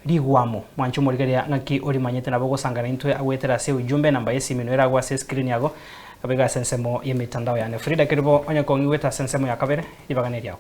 Rigwamo. Mwanche omorigereria ng'aki orimanyete nabo ogosangana intwe agwetera ase ujumbe enamba y'esimi noyo eragwe ase escreen yago nabo iga ase ensemo y'emitandao yane. Frida Kerubo onye kong'igwete ase ensemo ya kabere ribaga neriago.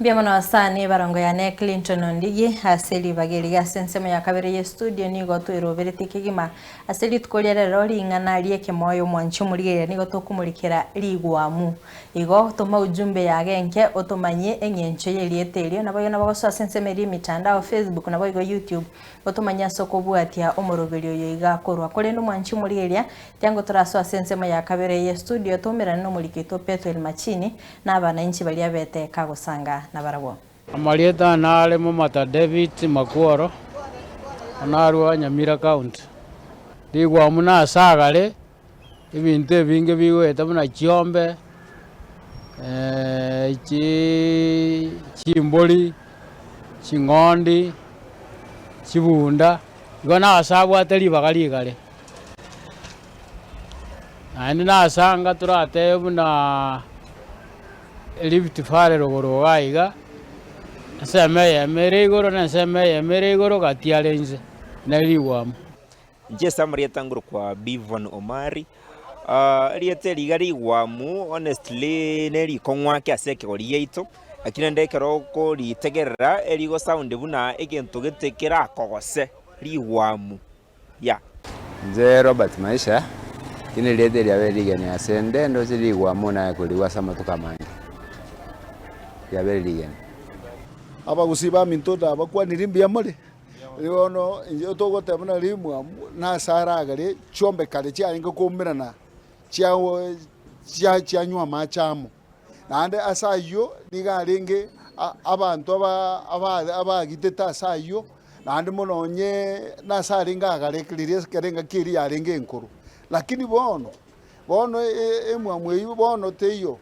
Mbuya mono asani ebarongo yane Clinton Ondigi ase ribaga eri ase ensemo ya kabere ye studio nigo tweroberetie kegima ase rituko ria rero ring'ana ri'ekemoyo omwanchi omorigereria nigo tokomorikera rigwamu Igo toma ujumbe yago enke otomanyie eng'encho y'erieta erio, naboigo nabo gosoa ase ensemo eria y'emitandao, Facebook naboigo YouTube, otomanyie ase okobwatia omoroberio oyo iga korwa. Korende omwanchi omorigereria, tiango torasoe ase ensemo ya kabere ye studio toumerane nomoriki oito Pethuel Machini na abanainchi baria bete kagosanga nabarabwo. Amarieta nare Momata David Makworo, narwa Nyamira County. Rigwamu nasagare Ebinto ebinge bigoeta buna chiombe, chimbori, ching'ondi, chibunda, igo nase abwate ribaga rigare. Naende nase anga toratebe buna Rift Valley rogoro iga iga, ensemo eyemo ere igoro na ensemo eyemo ere igoro gati are inse, nere rigwama. Inche ase amarieta ngorokwa Beavan Omari, erieta eri iga rigwamu honestly nerikong'u ake ase ekegori giaito, lakini rende ekero okoritegerera erigo sound buna egento gete kerakogose, rigwamu yeah. Inche Robert Maisha, eri nerieta eriabeire rigeni ase nde ndoche rigwamu naye korigwa ase amatuko amange, riabeire rigeni. Abagusii baminto ndabakwanire mbuya more? Bono inche togoteba buna rimwamu nase aragare chiombe kare chiarenge koumerana chianywa amache amo. Naende ase ayio nigo arenge abanto abagitete ase ayio, naende mono onye nase arenge agare riria ekero engaki eria yarenge enkoro. Lakini bono, bono emwamu eyio bono teiyo.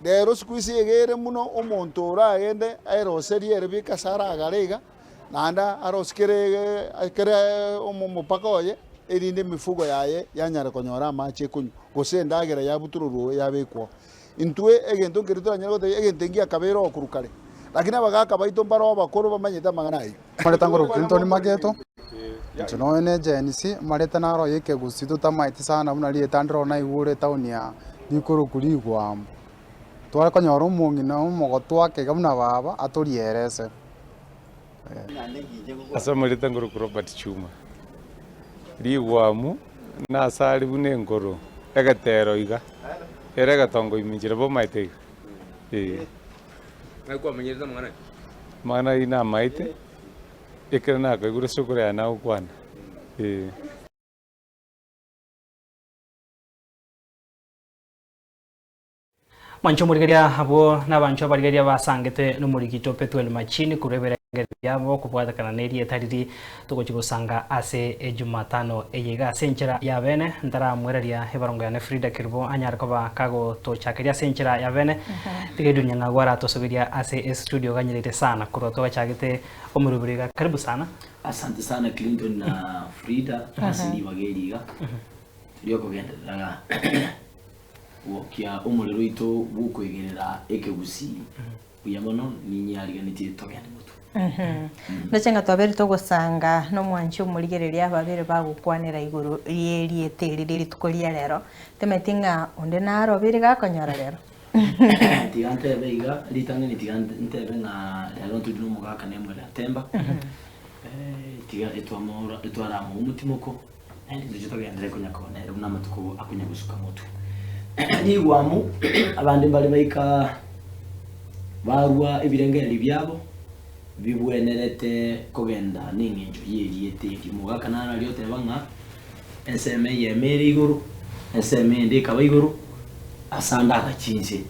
Rero siku hizi iga ere muno omonto oragende aeroserie ere bika ase aragare iga. Naende arosie kere kere omopaka oye, erinde emifugo yaye yanyare konyora amache ekonywa, gose endagera yabutororwa yabekwa oo. Intwe egento nkeria toranyare gotebia egento eki giakabeire oo korwa kare, lakini abagaka baito mbare abakoro bamanyete amang'ana ayio. Amareta ngorokwa Clinton Mageto, inche noyo ne Gen Z, amareta naro ya ekegusii totamaeti sana buna rieta ndire naigure etown ya rikorokwa rigwambo. Tware konyora omong'ina omogotu ake iga buna baba atorierese. Ase amarieta ngorokwa Robert Chuma, rigwamu nase are buna enkoro, egetero iga, ere egetongo ime inchera bomaete iga, eh. Amang'ana ayio namaete, ekero nakaigure sokoro yane agokwana, eh. Mwanche omorigereria abwo nabanchwa abarigereria basangete nomorigito Pethuel Machini korwa ebirengererio biabo kobwatekana nerieta riria togochia gosanga ase ejumatano eye iga ase enchera ya bene ntaramwereria ebarongo yane Frida Kerubo anyare koba kagotochakeria ase enchera ya bene tiga Edwin Nyang'au aratosoberia ase estudio ganyerete sana korwa twagachagete omoroberi iga karibu sana. Asante sana Clinton na Frida ase ribaga eri iga riokogenderera Gokia omorero oito bw'okoegerera ekegusii buya mono, ninyariganetie togende motwe. Ndoche ng'a twabeire togosanga nomwanchi omorigereria babere bagokwanera igoro ri'erieta eri rie rituko ria rero. Temeti ng'a onde narobeire gakonyora rero. Tiga ntebe iga, ritang'ani tiga ntebe ng'a rero ntori nomogaka Nemuel Atemba, tiga etwamora etwaramoa omotimoko. Naende inche togenderere konya koba nere buna amatuko akonya gosuka motwe. Rigwamu abande mbare baika barua ebirengererio biabo bibwenerete kogenda neng'encho y'erieta eri. Omogaka naro aria oteba ng'a ensemo eyemo ere igoro, ensemo eyende ekaba igoro, ase ande agachia inse.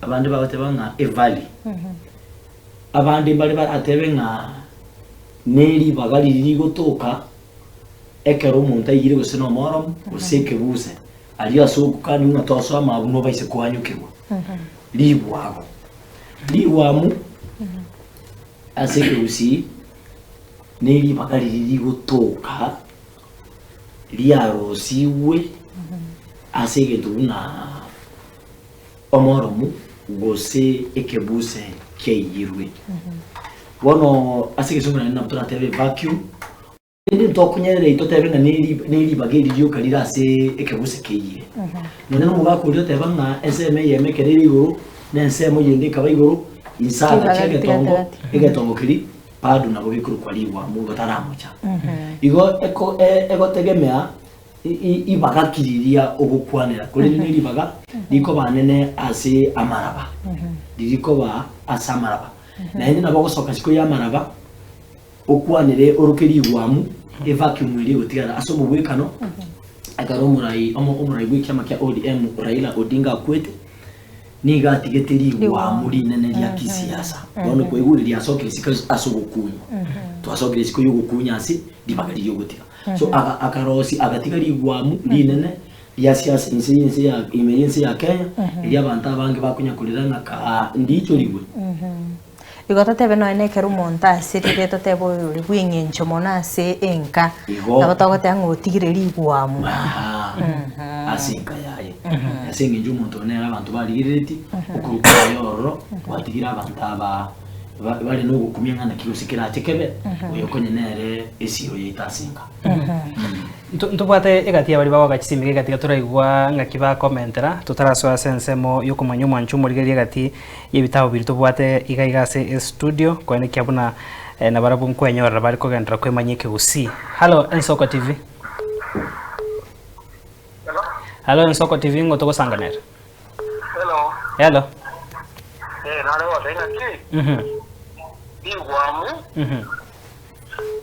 Abande bagoteba ng'a evalley. Abande mbare baratebe ng'a neribaga riria rigotoka ekero omonto aiyire gose nomoromo gose ekebuse, aria ase ogokania ng'a tosoa amabu nobaise koanyokigwa. Ribwago, rigwamu ase ekegusii neribaga riria rigotoka riarosigwe ase egento buna Omoromu gose ekebuse kiaiyirwe. Bono ase egesongo naende nabo toratebe evacuum, rende ntokonyerera totebe ng'a neri neribaga eri rioka rire ase ekeguse keyire. Nonya na omogaka oria oteba ng'a ensemo eyemo ekero ere igoro, na ensemo eyende ekaba igoro, inse agacha Ribaga egetongo, ritigati-gati. egetongo keria bado nabo gekorokwa rigwamu igo taramocha. Igo eko egotegemea Ribaga ki riria ogokwanera, korende ne ribaga rikoba anene ase amaraba, ririkoba ase amaraba. Naende nabo ogosoka isiko y'amaraba, okwanere oroke rigwamu, evacuum eria egotigara ase omogwekano, ekero omorai omo omorai bw'ekiama kia ODM Raila Odinga akwete, nigo atigete rigwamu rinene ria kisiasa. Bono kwaigure riasokire isiko ase ogokunywa, twasokire isiko y'ogokunya ase ribaga riria ogotiga. So aga akarosia agatiga rigwamu rinene ria siasa inse y'ense ya ime y'ense ya Kenya, erio abanto abange bakonya korera ng'a kaa ndiichorigwe. Igo totebe nonya na ekero omonto asirire totebe oyo ore bw'eng'encho mono ase enka, Igo. nabo togoteba ng'a otigire rigwamu. Aha, ase enka yaye. Ase eng'encho omonto oyo nere abanto barigereretie, okorwa kwaye ororo gwatigire abanto aba. Bare nogokumia ng'a naki gose kerache kebe, oyo konya nere esiro yaito ase enka. Ntobwate egati ya baria bagoaka chisimi iga tiga toraigwa ng'aki bakomentera totarasoa ase ensemo yokomanya omwancho omorigereria egati y'ebitabu biria tobwate iga iga ase estudio koenekia buna nabarabwo nkwenyorera bare kogenderera kwemanyia ekegusii. Hallo Ensoko TV. Hallo Ensoko TV ng'o togosanganera? Hello. Hello. Eh, nare gose ng'aki? Mhm. Rigwamu Mhm.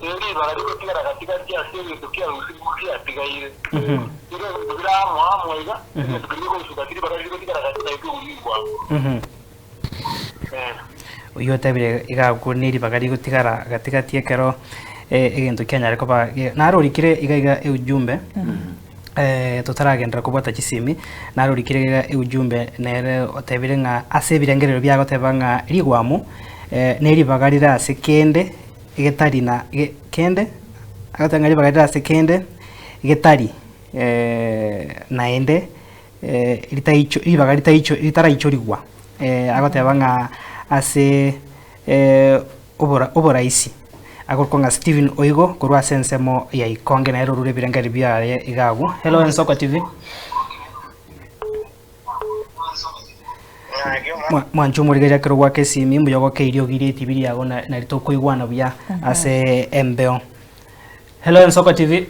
neribara rigotigara gatigati ase egento kiarusigwe kiatigaire. Mhm. Igo ebinto bire amo amo iga, egento keria gekorusigwa ase ribara rigotigara gati nario keguru rigwamu. Mhm. Eh. Oyio otebire iga agwo neribaga rigotigara gatigati ekero egento kianyare koba narorikire iga iga eujumbe totaragenderera kobwata chisimi, narorikire iga iga eujumbe nere otebire ng'a ase ebirengererio biaye agoteba ng'a rigwamu neribaga rire ase kende getari na kende, agoteba ng'a ribaga rire ase kende getari naende. ritaicho ribaga ritaicho ritaraichorigwa agoteba ng'a ase obora oboraisi akorokwa ng'a Stephen Oigo korwa ase ensemo ya Ikonge nere orure ebirengererio biaye iga agwo. Hello Ensoko TV. Mwanche omorigereria ekero gwaka esimi mbuya ogoke eriogi ria etibi riago nari tokoigwana buya ase embeo. Hello Ensoko TV.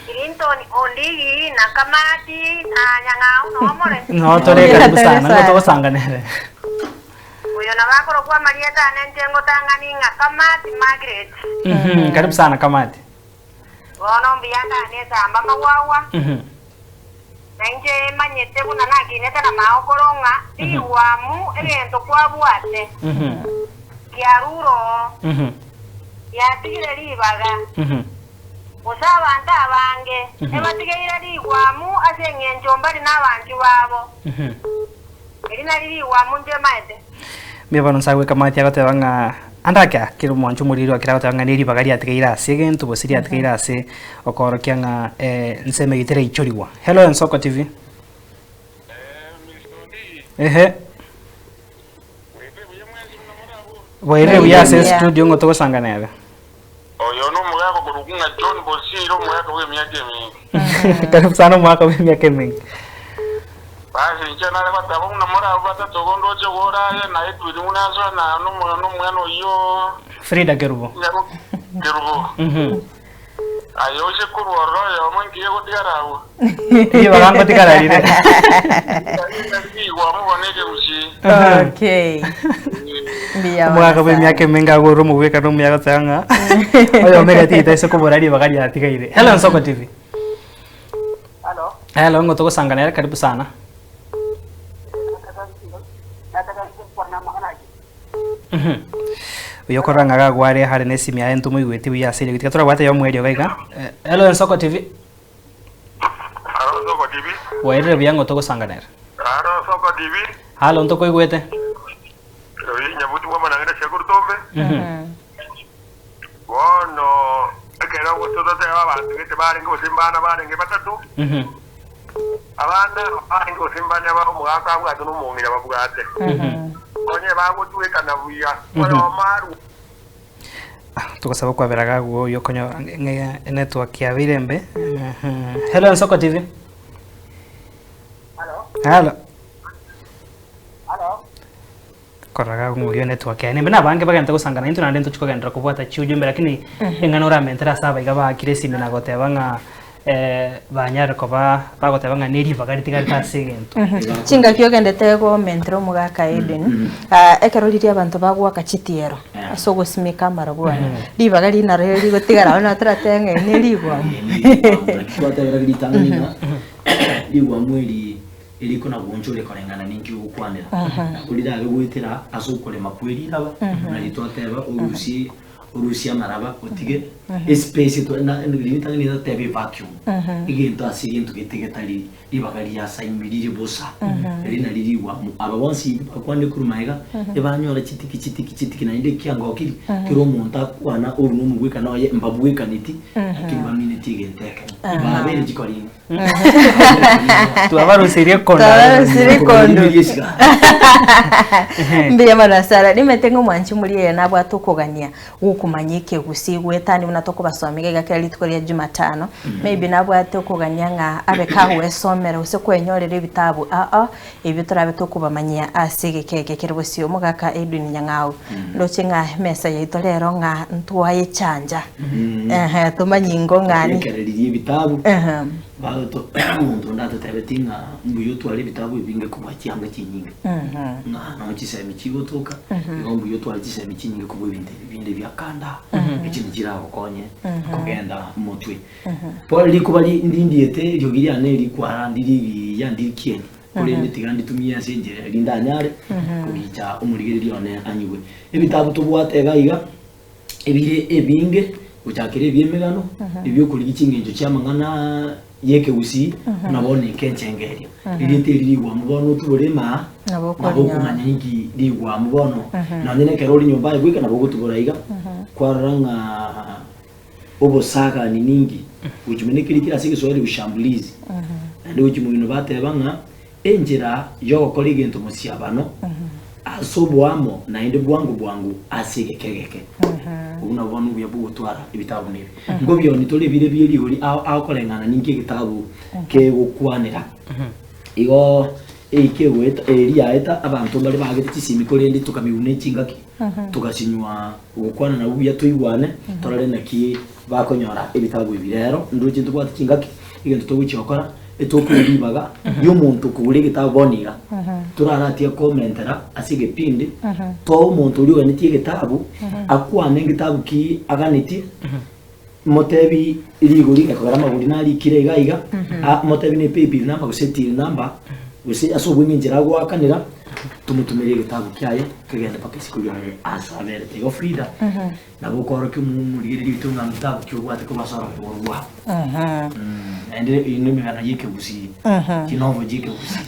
Clinton Ondigi na Kamati na Nyang'au noo more. Noo tore karibu sana, nigo togosanganere. Oyo nabo akorokwa amarieta ane inche ngotang'ani ng'a Kamati Margaret. Karibu sana Kamati. Bono mbuya ndane esamba magwagwa. Na inche manyete buna nakinete na maokoro ng'a rigwamu egento kwabwate kiarure oo, giatigire ribaga. Gose abanto abange ebatigeire rigwamu ase engencho mbari nabanchwa babo. Eri nario rigwamu inche maete. Mbuya bono nsa goika maate agoteba ng'a ande ake kera omwancho omoriri akere agoteba ng'a neribaga riatigaire ase egento gose riatigaire ase okoorokia ng'a ensemo eyio teraichorigwa. Hello Ensoko TV. Ehe. Bwairire buya ase estudio ng'o togosanga nere. Oyo nomogaka okorokwa ng'a John Bosire, omogaka bw'emiaka eminge. Karibu sana omogaka bw'emiaka eminge. Basi inche nare goteba buna more abwo batato igo ndoche goraye, na Edwin buna asoe na nomwana oyio Frida Kerubo. Kerubo. Aye oche korwa ororo oyomo inki gegotigara agwo? Ribaga ngotigara rire. Rigwamu bono ekegusii. Okay. Mbuya mono Omogaka bw'emiaka sana. emenge agorire omobwekano omuya goteba ng'a oyomo egati ase kobora ribaga riatigaire. Hello Nsoko TV. Hello. Hello, ng'o togosanga nere karibu sana. Oyo okorora ng'a gagware hare na esimi yaye ntomoigweti buya ase eriogi tiga torabwate yomo eriogo iga. Hello Ensoko TV. Haro Nsoko TV. Bwairire buya ng'o togosanga nere. Haro Nsoko TV. Halo ntokoigwete. Oyo Nyabuti bwa amanang'ina chiakuru tombe. Bono ekero gose toteba abanto gete barenge gose mbana barenge batato. Abana barenge gose mbane ba omogaka abwate na omong'ina babwate. Onye bagotwekana buya, oyomo arwe. Togosaba okwabera gago oyo okonyora ng'a network yabeire embe. Hello Nsoko TV. Hello. Korora gago ng'a oria network yaye nembe. Na abange bagente gosangana intwe naende ntochi kogenderera kobwata chiujumbe lakini eng'ana oramentere ase abaiga baakire esimi na goteba ng'a banyare koba bagoteba ng'a neribaga ritigarete ase egento. Chingaki ogendete gomentera omogaka Edwin, ah, ekero riria abanto bagoaka chitiero ase ogosimeka amarabwani, ribaga riria naro rigotigara abwo nabo toratebe ng'a eri nerigwamu. Naki twatebera ritang'ani ng'a rigwamu eri eriko na goonchoria koreng'ana ninki ogokwanera. Nabo rirabe goetera ase okorema kwe riraba, nari twateba orusie orusie amaraba otige espace etwa na riria ritang'ani totebe evacuum, egento ase egento gete getari ribaga riasaimwe rire bosa, eri nari rigwamu. Aba bonsi bakwanire korwa magega, ebanyora chitiki chitiki chitiki naende ekiangokiri, kera omonto akwana oru na omobwekano oye mbabwekaneti, lakini bamineti egento ekemo. Babeire chikoringa. Twabarusirie kondo. Twabarusirie kondo. Mbuya mono Sarah. Nimanyete ng'a omwanchi omoria eye nabwate okogania gokomanya ekegusii goetania buna tokobasomia iga kera rituko ria Jumatano. Maybe nabwate okogania ng'a abe kagwesomera gose kwenyorera ebitabu aa ebio torabe tokobamanyia ase egeka eke kere bosio. Omogaka Edwin Nyang'au, ndoche ng'a emesa yaito rero ng'a ntwayechanja. Ehe, tomanye ingo ng'ani. Ekerereria ebitabu, Ehe. bagoto omonto onde atotebetie ng'a mbuya otware ebitabu ebinge kobua chianga chinyinge. Ng'a noo chisemi chigotoka, igo mbuya otware chisemi chinyinge kobua ebinto ebi binde bia kanda, echi nichiragokonye kogenda motwe. Bono rikuba ri ndindiete eriogi riane rikwara ndiri rigiya ndiri kieni, korende tiga nditumie ase enchera eria ndanyare kogicha omorigereria one anyigwe. Ebitabu tobwate iga iga, ebire ebinge gochakera ebi'emegano, ebi'okorigia ching'encho chi'amang'ana y'ekegusii, buna bono eke enchenge eria. Erieta eri rigwamu bono otubore emaa, Nabo nabo okorinyora. okomanya inki rigwamu bono, nonye na ekero ore nyomba aye bweka nabo ogotubora iga, kwarora ng'a obosagani ninki, gochia muna ekeri kere ase egeswahili ushambulizi, naende gochia moino bateba ng'a enchera yogokora egento mosiabano ase oboamo naende bwango bwango ase egeka egeke. Obwo nabwo bono obuya bw'ogotwara ebitabu buna ebi. Nkobioni tore ebire bie rigori ao ao koreng'ana ninki egetabu kegokwanera. Igo eiki egoeta eri yaeta abanto mbare baagete chisimi korende tokabiuna echingaki togasinywa gokwana nabwo buya toigwane torore naki bakonyora ebitabu ebi. Rero ndoche ntobwate chingaki egento togochia gokora etokoira ribaga riomonto okogora egetabu bono iga toraratie komentera ase egepindi toa omonto oria oganetie egetabu akwane ngetabu ki aganetie motebi rigori gekogera amagori narikire iga iga motebi ne paybill number gose till number gose ase obweng'e enchera agoakanera tomotomere egetabu kiaye kegende mpaka isiko riaye ase aberete. Igo Frida nabo okoorokia omorigereria oito ng'a ngetabu ki obwate korwa ase orogendo oro rwao. Naende eyio nemegano ya ekegusii, chinovel chia ekegusii.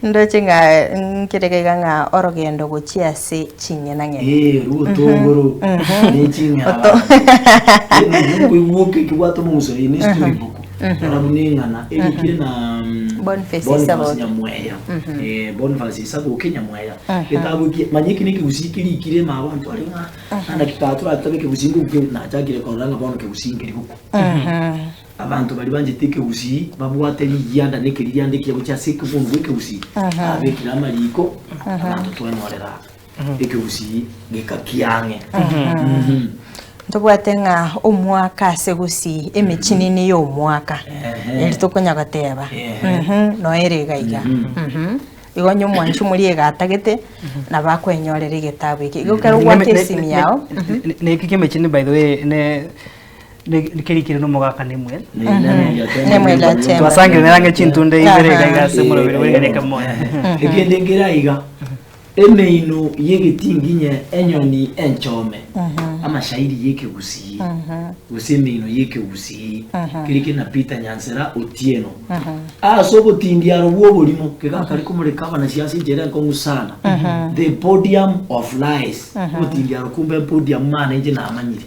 Ndoche ng'a nkerega iga ng'a orogendo gochia ase ching'enang'eni. Ee, rw'otongoro ne ching'era Oto- abanto. Nkoigwoka ekebwate omong'uso eye ne story book. Rora buna eng'ana erikire na Boniface Boniface Isaboke. Nyamweya. Boniface Isaboke Nyamweya. Getabu eki manya eki nekegusii kerikire ime abanto are ng'a naki kaa toratabe ekegusii ngoku nachakire korora ng'a bono kegusii nkeri gokwa. Abanto baria banchete ekegusii babwate rigianda na ekeririanda ekiya gochia ase ekebungo bwa ekegusii, babekire amariko, abanto twenyorera ekegusii geka kiang'e. Ntobwate ng'a omwaka ase gusii emechinini ya omwaka Ehe. eri tokonya goteba Ehe. Noyo ere iga iga. Igo onye omwanchi omoria iga atagete, nabo akwenyorera egetabu eke. Igo ekero ogwaka esimi yao. Neki kiemechini by the way ne kerikire nomogaka Nemuel. Nemuel Atemba. Twasangire nere ang'e chintunde ibere iga iga ase omoroberi bwe rigana ekemoya. Ekende nkere aiga, emeino y'egetinginye enyoni enchome, amashairi y'ekegusii, gose emeino y'ekegusii, kerikire na Peter Nyansera Otieno. Ase obotindiaro bw'oborimo, kegakare komoreka abanasiasa enchera enkong'u sana, the podium of lies. Obotindiaro kumbe podium mana inche namanyire.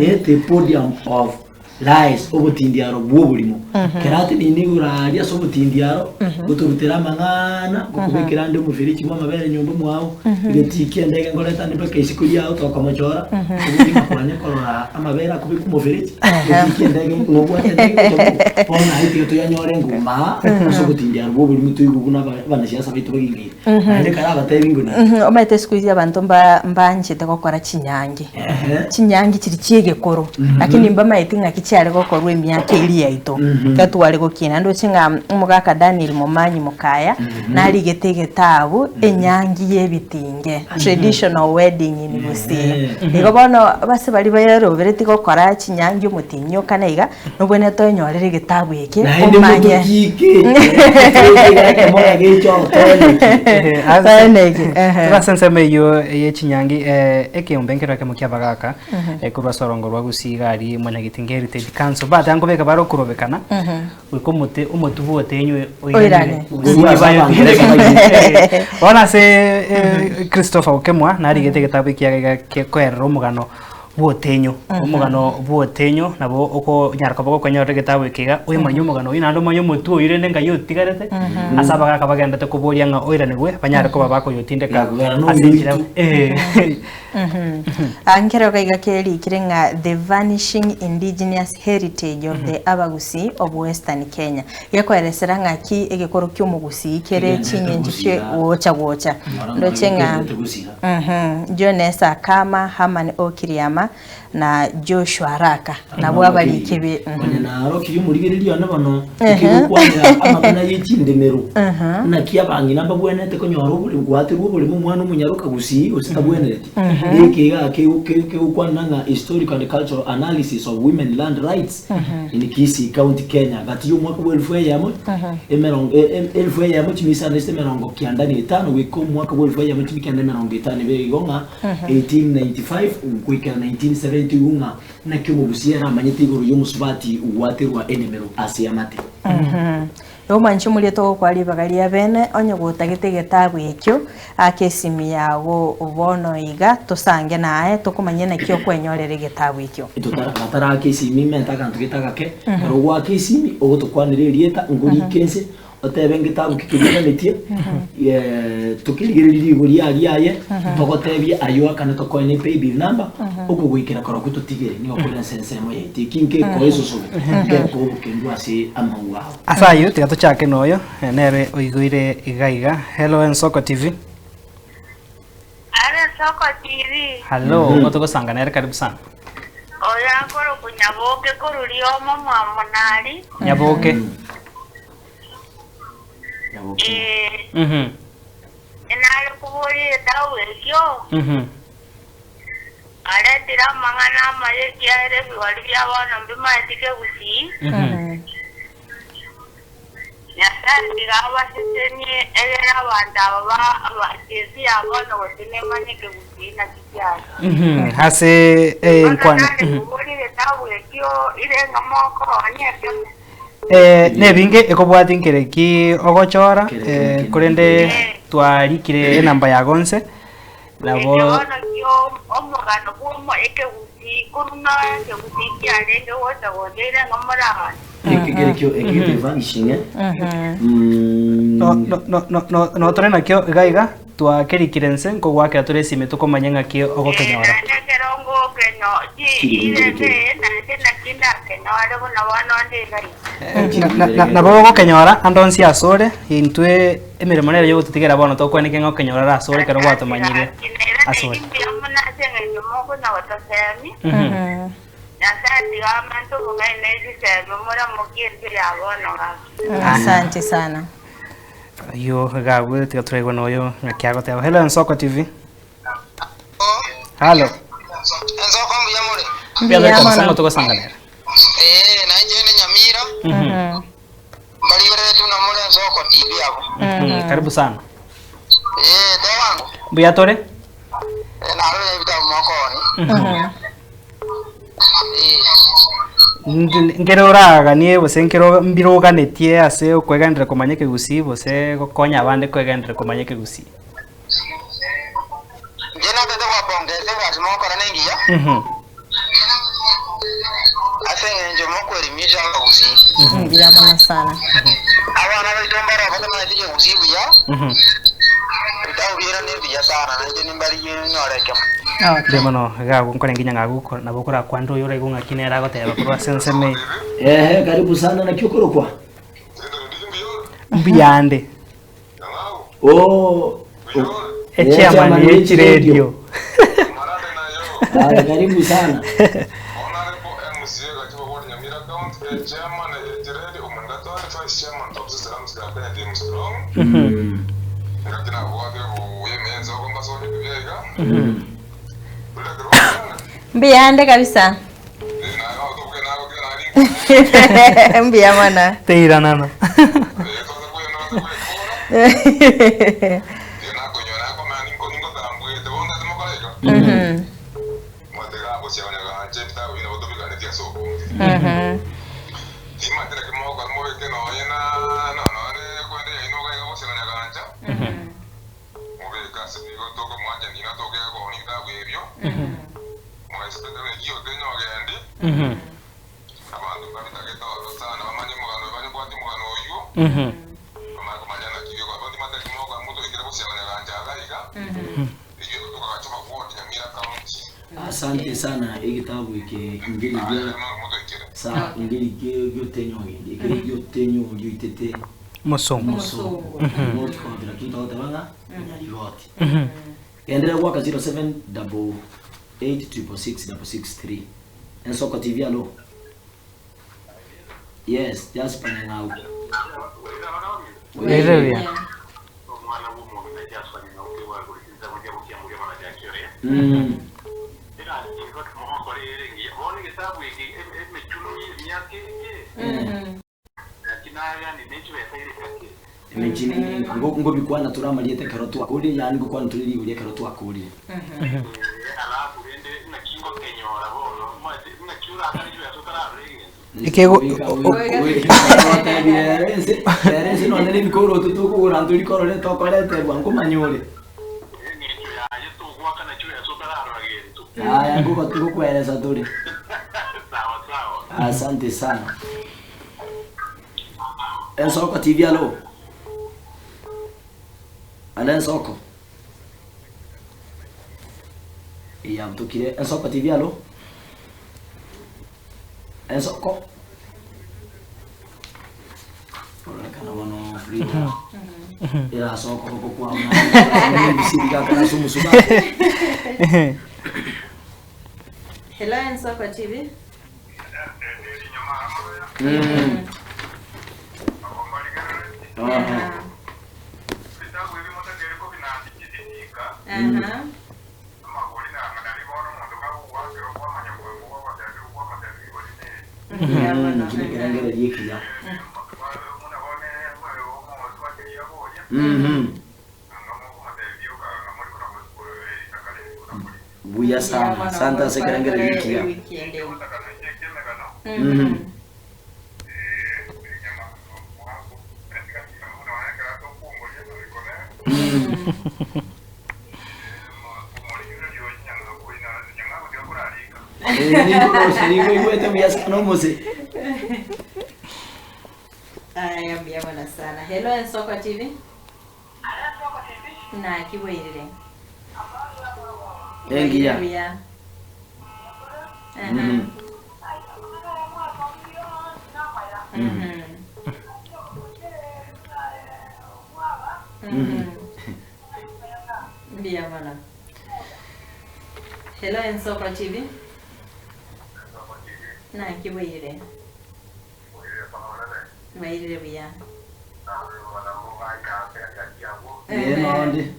Eh, the podium of. Lies, obotindiaro bw'oborimo. Kera ateneine igoro aaria ase obotindiaro, gotorutera amang'ana, gokobekera ande omoferechi bw'amabere nyomba mwao, egetii ki'endege nkoreta ande mpaka isiko riao tokomochora, oborie ng'a kwanya korora amabere akobekwa omoferechi, egetii ki'endege nobwate endege gocha bo, bono aye tiga toyanyore nguma ase obotindiaro bw'oborimo toigwe buna aba- abanasiasa baito bagingeire. Naende kare abatebi ng'o Mhm, omanyete siku hizi abanto mba mbanchete gokora chinyangi chinyangi chiri chiegekoro lakini mbamaeti ng'aki chiare gokorwa emiaka eria yaito ekero tware gokina ndoche ng'a omogaka Daniel Momanyi Mokaya narigete egetabu enyangi ya ebitinge traditional wedding in Gusii igo bono ase baria barobereti gokora chinyangi omotienyi okane iga Nobwenerete oenyorere egetabu eke Naende omanye. motokike ekemora gecha otoeneki. Toeneki, ehe. Tore ase ensemo eyio ye chinyangi eh, ekeombe nkero ekemo kia abagaka eh, korwa ase orongo rwa Gusii iga aria Mwanyagetinge Heritage Council bateba nkobeka bare okorobekana goika omote omotu bwa otenywe Oirane. Gusii bayo tindeka. Bono ase eh, Christopher Okemwa narigete egetabu ekiaga iga gekoerera omogano bw'otenyo, omogano bw'otenyo nabo okonyara koba gokonyorera egetabu eke iga, oimanye omogano oyio naende omanye omotwe oyio rende ngai otigarete, ase abagaka bagenderete koboria ng'a oiranigwe, banyare koba bakoyotindeka Yakogera ase noyo enchera oito. eh. Ah, nkero iga iga kerikire ng'a The Vanishing Indigenous Heritage of the Abagusii of Western Kenya. Gekoeresera ng'aki egekoro ki'omogusii kere Kegenderete ching'encho chie gosira. gocha gocha. Ng'ora ng'ora Ndoche ng'a gekenderete gosira. John Esakama, Herman O. Kiriama, na Joshua Araka nabwo abariki be. Onye narokirie omorigereria one bono, ekegokwanera amang'ana ye chindemero, naki abang'ina mbabwenerete konyora oboremo, gwaterwa oboremo omwana omonyaroka gusii gose tabwenereti. Eke igaa kegokwanera ng'a historical and cultural analysis of women land rights in Kisii County, Kenya, gati y'omwaka bwa elfu eyemo emerongo elfu eyemo chimia isano na isete emerongo kianda na etano goika omwaka bwa elfu eyemo chimia kianda emerongo etano ebere igo ng'a 1895 goikera 1970 igo ng'a naki omogusia aramanyete igoro y'omosubati gwaterwa enemero ase amate. Omwanche omoria togokwa ribaga ria bene, onye gotagete egetabu ekio, aka esimi yago bono iga, tosange naye, tokomanyia naki okwenyorera egetabu ekio. Bataraaka esimi menta aganto gete agake, ekero ogoaka esimi ogotokwanera erieta, ngorike inse, otebe ngetabu ki keria oganetie, tokerigererie rigori aria aye, togotebie aywo akane tokoe ne paybill number, okogoikera korokwo totigere, nigo kore ase ensemo yaito. Eki ngekoa esosobe, ngekoa obokendu ase amauga ao. Ase ayio tiga tochake noyo, nere oigoire iga iga. Hello Ensoko TV. Are Ensoko TV. Hallo, mm -hmm. nere karibu sana. Oyo akorokwa Nyaboke korwa Riomo mwa Monari. Nyaboke. Nyaboke. Eh. Mhm. Nare koboria egetabu ekio. Mhm. Aretire amang'ana amaya ekiagera ebigori bia bono mbimaeti kegusii. Mhm. Nyasae tiga abasesenie egere abanto aba ba ense ya bono gose nemanye kegusii naki kiare. Ase Bono enkwana. nare koboria egetabu ekio ire ng'a mokoonia ekemo. Nebinge ekobwati nkere ki ogochora, korende twarikire enamba yago nse. Nabo. Ekio bono kio omogano bw'omo ekegusii korwa nonya ekegusii kiarenge gocha gocha ere ng'a more abanto. Eke kere kio eke gete vanishing eh. No, no, no, no, no, no tore nakio iga iga twakerikire nse nkogoakera tore esime tokomanya ng'aki ogokenyora. Naende ekero ngokenyo chi irebe naende naki ndakenyore buna bono onde iga iga. Na- na- Nabo ogokenyora ande onsi asore intwe Emeremo nere yogototigera bono tokwaneke ng'a okenyora ore asore ekero gwatomanyire asore. Mbuya mono ase engencho mokona gotosemia. Nyasae tiga amanto obong'aini ne chisemi moramokie ense ya bono gaki. Asante sana. Oyio iga agwo tiga turaigwe na oyo ng'aki agoteba. Hello Ensoko TV. Halo. Ensoko mbuya more? Mbuya tore Mbuya kabisa mono. ng'o togosanganera. Ee, nainche inde Nyamira. Mbarigereretie buna more ensoko TV abwo. Karibu sana. Ee, tebango. Mbuya tore. Eh, narorire ebitabu mokooni. Ee. Nkere oraganie gose nkere mbiroganetie ase okwegenderera komanya ekegusii gose gokonya abande kwegenderera komanya ekegusii. Inche natete gobapongesa egasi mogokora nengiya. Ase eng'encho mokwerimisha abagusii. Mbuya mono sana. Abana baito mbare batamanyeti ekegusii buya, ebitabu biaino nebiya sana, nainche nimbarigie nyore ekemo. Mbuya mono iga agwo nkore nginya ng'a agwo nabo okorakwanera oyo oraigwe ng'aki nere agoteba korwa ase ensemo eye. Ehe, karibu sana naki okorokwa? Mbuyande. Oh, Echairman ye chiredio. Haya, karibu sana. Mbuyande kabisa. Mbuya mono. Teiranana. Asante sana egetabu eke ngerigia sa ngerigie giotenyogendi ekere giotenyorio itete Mosongo. mosongo motikobira lakini togoteba ng'a nyarigoti genderera gwaka 07 double 8 triple 6 double 6 3 Ensoko TV alo yes Jasper Nyang'au Oireria. Mm. Emechini ngobikwana toramariete ekero twakorire yaani ngokwana tore rigori ekero twakorire. Ekego- Ere nonye nebikoroto tokogora ntorikorore tokoreterwa nkomanya ore. Aya ngokweresa tore. Asante sana. Ensoko TV alo. Alo Ensoko. Iya mtukire Ensoko TV alo. Ensoko. Orekana bono Frida. Ira soko kokwa mwana. Bisiriga kana sumusuba. Hello Ensoko TV. Aha. Aha. Kile kirengereria ekiya. Mhm. Buya sana. Asante ase ekerengereria ekiya. Mhm. Eh, nigo nigo igwete buya sana omose. Aya, mbuya mono sana. Hello Ensoko TV. Na kiboirire. Engiya. Buya. Aha. Mhm. Mhm. Mhm. Mbuya mono. Hello Ensoko TV. Na kiboirire. Bairire buya. Eh, nonde.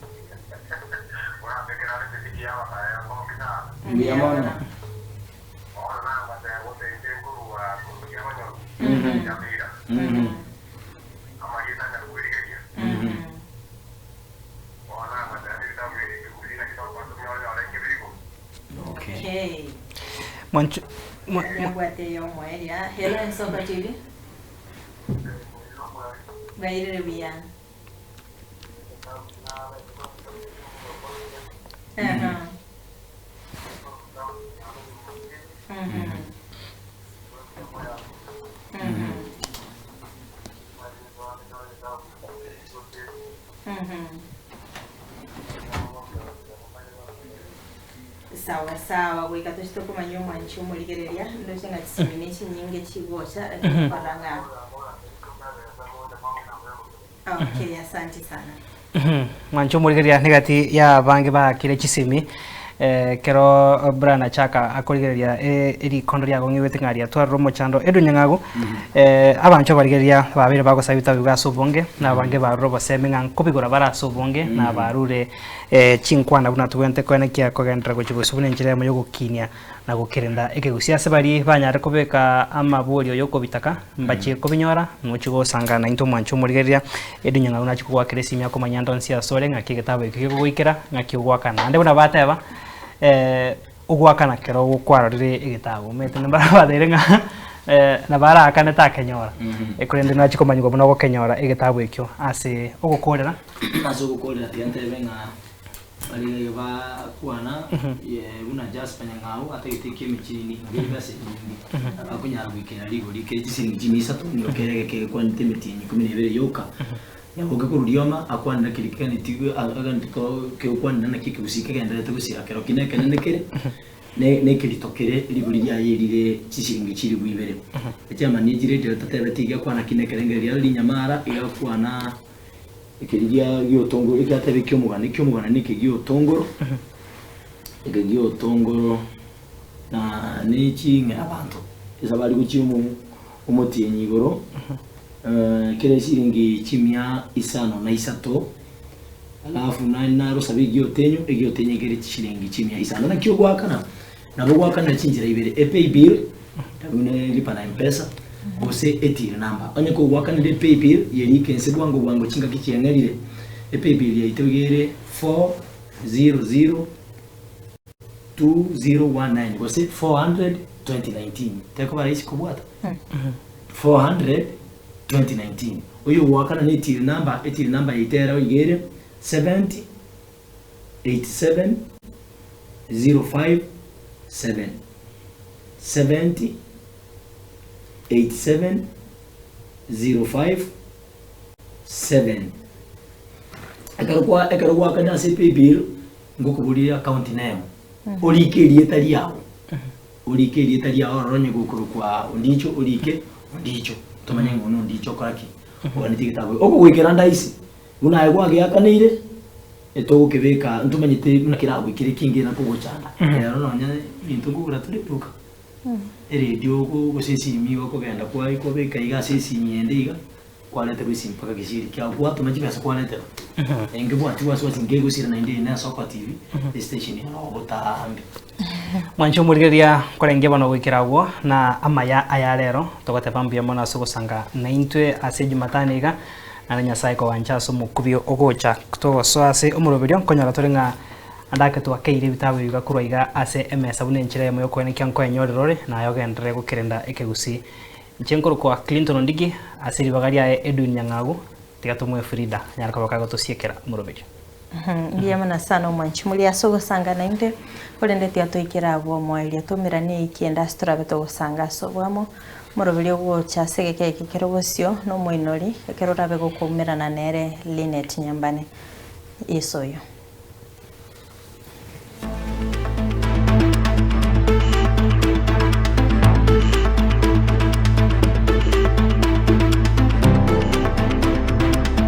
Mbuya mono. Mhm. Mhm. Mhm. Okay. Okay. Mwancho mwa- Nyabwate yo mweria. Hello Ensoko TV. Bairire buya. Aha. Mhm. Sawa sawa goika tochie tokomanya omwanchi omorigereria ndoche ng'a chisemi ne chinyinge chigocha lakini kora ng'a Okay asante sana. Mwanche omorigereria negati ya abange baakire chisemi ekero Brian Achaka akorigereria erikondo riagong'igwete ng'a riatwarire omochando Edwin Nyang'agu abanchwa abarigereria babeire bagosaba ebitabu iga ase obonge na abange barure obosemi ng'a nkobigora bare ase obonge na barure chinkwana buna tobwenerete koenekia kogenderera gochia bosio buna enchera eyemo yogokinia na gokerenda ekegusia ase baria banyare kobeka amaborio y'okobitaka, mbachie kobinyora, nochie gosangana naintwe omwanche omorigereria, Edwin Nyang'au nachie kogoakera esimi akomanya ande onsi asore ng'aki egetabu ekio kegogoikera, ng'aki ogoakana. Naende buna bateba, ogoakana kero kwarorire egetabu, omanyete mbabateire ng'a nabo araakane takenyora, korende nachie komanyigwa buna ogokenyora egetabu ekio ase ogokorera. Ase ogokorera tiga ntebe ng'a Baria iga bakwana, buna Jasper Nyang'au atagete eki'emechini, ng'a chibesa chinyinge, akonyara goikera rigori kere chisiringi chimia isato, nigo kere egeke gekwanete emetienyi ikomi na ebere yoka. Nyaboke korwa rioma akwanera keria keganetigwe aganetie ko kegokwanera naki ekegusii kegendererete gosira kero ki nekenene kere, ne nekerito kere rigori riaye rire chisiringi chilifu ibere. Echiamani echiredio tatebeti iga akwana ki nekerengererio riaro rinyamara, iga akwana. Ekeri gia giotongoro ekiatebe eki'omogano, eki'omogano neke giotongoro, eke giotongoro na ne ching'era abanto, esabari gochia omo omotienyi igoro, kere esiringi chimia isano na isato, alafu naende narosabe egiotenyo, egiotenyo ekere chishiringi chimia isano. Naki ogoakana? Nabo ogoakanera chinchera ibere, epaybill, buna lipa na mpesa, gose etill number. Onye kogoakanera epaybill, yerike inse bwango bwango chingaki chiang'erire, epaybill yaito iga ere 4002019 gose 400 2019, tekoba rahisi kobwata? 400 2019. Oyo ogoakana na etill number, etill number yaito ero iga ere 70 87 05 7 70 87 05 7 Ekero kwa ekero gwakania ase epaybill ngokoboria account name orike erieta riago orike erieta riago ororo onye gokorokwa Ondicho orike Ondicho tomanye ng'a oyo Ondicho okora ki oganetie egetabu okogoikera ndaisi Buna aye gwageakaneire, togokebeka, ntomanyete buna keragoikere ekiengera na kogochanda. Rero nonya ebinto nkogora tore eduka, eredio gose esimi igo okogenda kwaye kwabeka iga ase esimi ende iga, kwareterwa esimi mpaka gesieri kiago, gwatoma chibesa kwareterwa. Nkebwati wasiwasi nkegosira naende eye na Soko TV, estation ere obotambe. Mwanche omorigereria nkorengia bono goikera agwo na amaya aya rero, togoteba mbuya mono ase ogosanga naintwe ase Jumatano iga, naende Nyasae kogancha ase omokubio ogocha togosoa ase omoroberio nkonyora tore ng'a ande ake twakeire ebitabu ebi iga korwa iga ase emesa buna enchera eyemo yokoenekia nkoenyorera ore naye ogenderere gokerenda ekegusii. Inche nkorokwa Clinton Ondigi ase ribaga riaye Edwin Nyang'agu, tiga tomoe Frida anyare koba kagotosiekera omoroberio. Mbuya mono sana omwanchi moria ase ogosanga naintwe, korende tiga toikere abwo omoerio toumeranie eiki ende ase torabe togosanga ase oboamo, omoroberi ogocha ase egeka eke kere bosio na omoinori, ekero orabe gokoumerana nere Linet Nyambane. Yeso oyo.